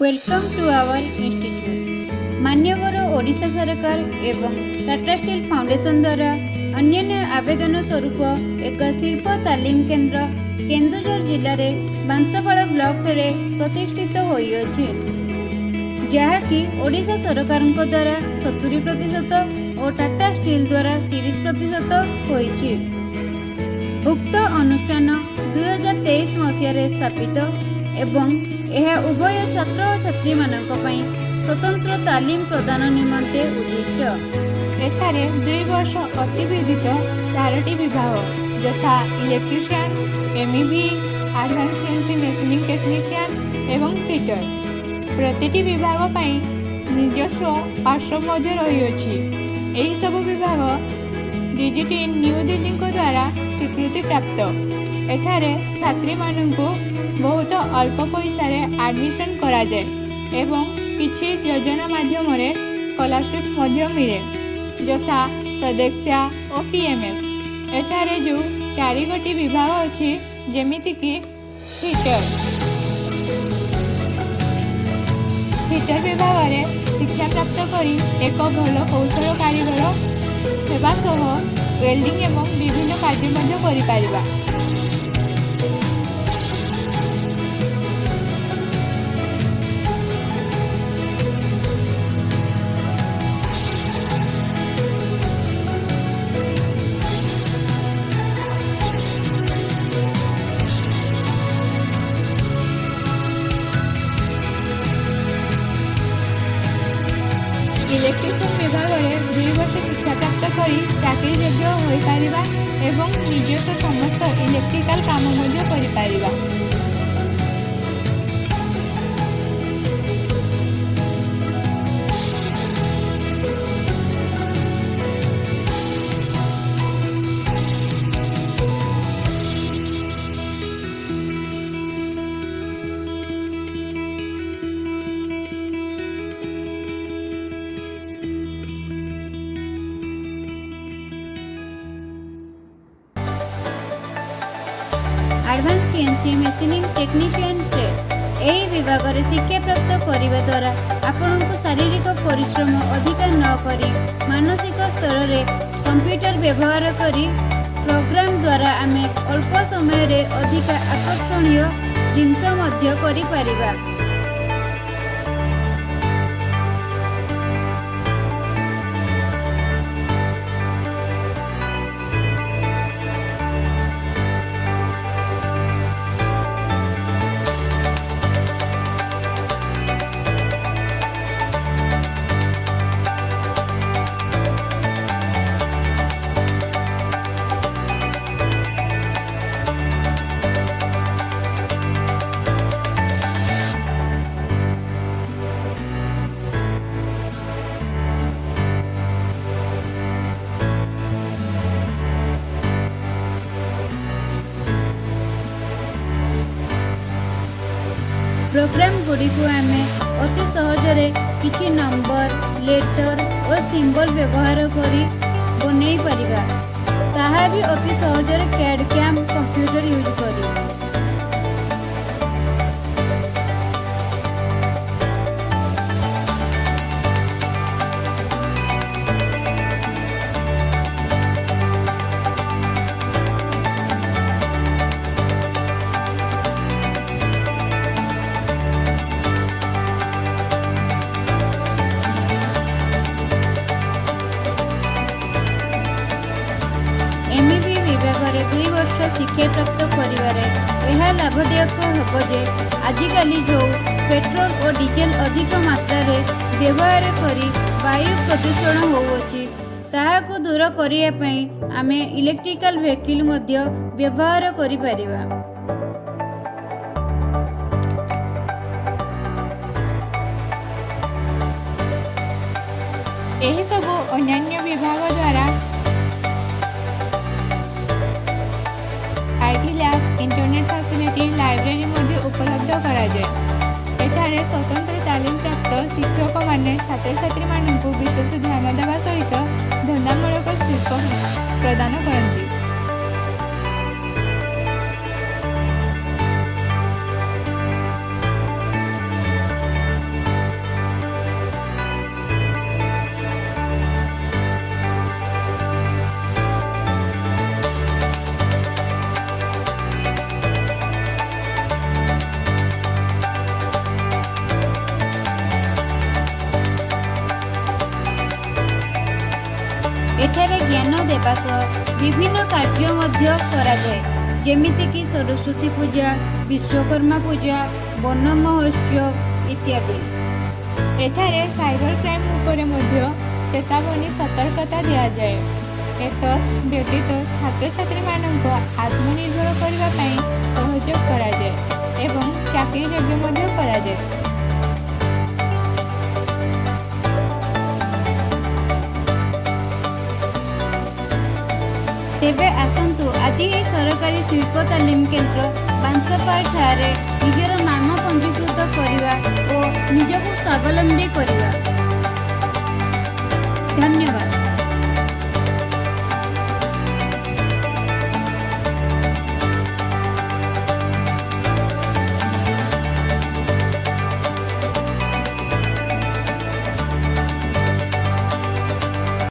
Welcome to our institute. ମାନ୍ୟବର ଓଡ଼ିଶା ସରକାର ଏବଂ ଟାଟା ଷ୍ଟିଲ୍ ଫାଉଣ୍ଡେସନ୍ ଦ୍ୱାରା ଅନ୍ୟାନ୍ୟ ଆବେଦନ ସ୍ୱରୂପ ଏକ ଶିଳ୍ପ ତାଲିମ କେନ୍ଦ୍ର କେନ୍ଦୁଝର ଜିଲ୍ଲାରେ ବାଂଶପାଳ ବ୍ଲକଠାରେ ପ୍ରତିଷ୍ଠିତ ହୋଇଅଛି, ଯାହାକି ଓଡ଼ିଶା ସରକାରଙ୍କ ଦ୍ୱାରା 70% ଓ ଟାଟା ଷ୍ଟିଲ୍ ଦ୍ୱାରା 30% ହୋଇଛି। ଉକ୍ତ ଅନୁଷ୍ଠାନ 2023 ମସିହାରେ ସ୍ଥାପିତ ଏବଂ ଏହା ଉଭୟ ଛାତ୍ର ଓ ଛାତ୍ରୀମାନଙ୍କ ପାଇଁ ସ୍ୱତନ୍ତ୍ର ତାଲିମ ପ୍ରଦାନ ନିମନ୍ତେ ଉଦ୍ଦିଷ୍ଟ। ଏଠାରେ 2 ବର୍ଷ ଅତିବିଧିତ ଚାରୋଟି ବିଭାଗ ଯଥା electrician, MEV, advance CNC machining technician ଏବଂ ଫିଟର। ପ୍ରତିଟି ବିଭାଗ ପାଇଁ ନିଜସ୍ୱ ୱାର୍କସପ୍ ମଧ୍ୟ ରହିଅଛି। ଏହିସବୁ ବିଭାଗ ଡିଜିଟି ନ୍ୟୁ ଦିଲ୍ଲୀଙ୍କ ଦ୍ୱାରା ସ୍ୱୀକୃତିପ୍ରାପ୍ତ। ଏଠାରେ ଛାତ୍ରୀମାନଙ୍କୁ ବହୁତ ଅଳ୍ପ ପଇସାରେ ଆଡ଼ମିସନ୍ କରାଯାଏ ଏବଂ କିଛି ଯୋଜନା ମାଧ୍ୟମରେ ସ୍କଲାରସିପ୍ ମଧ୍ୟ ମିଳେ, ଯଥା ସଦିକ୍ଷା ଓ ପିଏମ୍ଏସ୍। ଏଠାରେ ଯେଉଁ ଚାରିଗୋଟି ବିଭାଗ ଅଛି, ଯେମିତିକି ଫିଟର। ଫିଟର ବିଭାଗରେ ଶିକ୍ଷା ପ୍ରାପ୍ତ କରି ଏକ ଭଲ କୌଶଳ କାରିଗର ହେବା ସହ ୱେଲ୍ଡିଂ ଏବଂ ବିଭିନ୍ନ କାର୍ଯ୍ୟ ମଧ୍ୟ କରିପାରିବା। ଇଲେକ୍ଟ୍ରିସିଆନ୍ ବିଭାଗରେ 2 ବର୍ଷ ଶିକ୍ଷା ପ୍ରାପ୍ତ କରି ଚାକିରି ଯୋଗ୍ୟ ହୋଇପାରିବା ଏବଂ ନିଜସ୍ୱ ସମସ୍ତ ଇଲେକ୍ଟ୍ରିକାଲ କାମ ମଧ୍ୟ କରିପାରିବା। Advance CNC machining technician trade. ଏହି ବିଭାଗରେ ଶିକ୍ଷା ପ୍ରାପ୍ତ କରିବା ଦ୍ୱାରା ଆପଣଙ୍କୁ ଶାରୀରିକ ପରିଶ୍ରମ ଅଧିକା ନ କରି ମାନସିକ ସ୍ତରରେ କମ୍ପ୍ୟୁଟର ବ୍ୟବହାର କରି ପ୍ରୋଗ୍ରାମ ଦ୍ୱାରା ଆମେ ଅଳ୍ପ ସମୟରେ ଅଧିକା ଆକର୍ଷଣୀୟ ଜିନିଷ ମଧ୍ୟ କରିପାରିବା। ପ୍ରୋଗ୍ରାମ ଗୁଡ଼ିକୁ ଆମେ ଅତି ସହଜରେ କିଛି ନମ୍ବର, ଲେଟର ଓ ସିମ୍ବଲ ବ୍ୟବହାର କରି ବନେଇ ପାରିବା, ତାହା ବି ଅତି ସହଜରେ କ୍ୟାଡ୍ କ୍ୟାମ୍ କମ୍ପ୍ୟୁଟର ୟୁଜ୍ କରି। ଏମ୍ଇଭି ବିଭାଗରେ 2 ବର୍ଷ ଶିକ୍ଷା ପ୍ରାପ୍ତ କରିବାରେ ଏହା ଲାଭଦାୟକ ହେବ ଯେ ଆଜିକାଲି ଯେଉଁ ପେଟ୍ରୋଲ ଓ ଡିଜେଲ ଅଧିକ ମାତ୍ରାରେ ବ୍ୟବହାର କରି ବାୟୁ ପ୍ରଦୂଷଣ ହେଉଅଛି, ତାହାକୁ ଦୂର କରିବା ପାଇଁ ଆମେ ଇଲେକ୍ଟ୍ରିକାଲ ଭେହିକିଲ୍ ମଧ୍ୟ ବ୍ୟବହାର କରିପାରିବା। ଏହିସବୁ ଅନ୍ୟାନ୍ୟ ବିଭାଗ ଦ୍ୱାରା IT lab, internet facility, library ମଧ୍ୟ ଉପଲବ୍ଧ କରାଯାଏ। ଏଠାରେ ସ୍ୱତନ୍ତ୍ର ତାଲିମପ୍ରାପ୍ତ ଶିକ୍ଷକମାନେ ଛାତ୍ରଛାତ୍ରୀମାନଙ୍କୁ ବିଶେଷ ଧ୍ୟାନ ଦେବା ସହିତ ଧନ୍ଦାମୂଳକ ଶିଳ୍ପ ପ୍ରଦାନ କରନ୍ତି। ହେବା ସହ ବିଭିନ୍ନ କାର୍ଯ୍ୟ ମଧ୍ୟ କରାଯାଏ, ଯେମିତିକି ସରସ୍ୱତୀ ପୂଜା, ବିଶ୍ୱକର୍ମା ପୂଜା, ବନ ମହୋତ୍ସବ ଇତ୍ୟାଦି। ଏଠାରେ ସାଇବର କ୍ରାଇମ୍ ଉପରେ ମଧ୍ୟ ଚେତାବନୀ, ସତର୍କତା ଦିଆଯାଏ। ଏତଦ୍ ବ୍ୟତୀତ ଛାତ୍ରଛାତ୍ରୀମାନଙ୍କୁ ଆତ୍ମନିର୍ଭର କରିବା ପାଇଁ ସହଯୋଗ କରାଯାଏ ଏବଂ ଚାକିରି ଯୋଗ୍ୟ ମଧ୍ୟ କରାଯାଏ। ତେବେ ଆସନ୍ତୁ, ଆଜି ଏହି ସରକାରୀ ଶିଳ୍ପ ତାଲିମ କେନ୍ଦ୍ର ବାଂଶପାଳ ଠାରେ ନିଜର ନାମ ପଞ୍ଜୀକୃତ କରିବା ଓ ନିଜକୁ ସ୍ୱାବଲମ୍ବୀ କରିବା। ଧନ୍ୟବାଦ।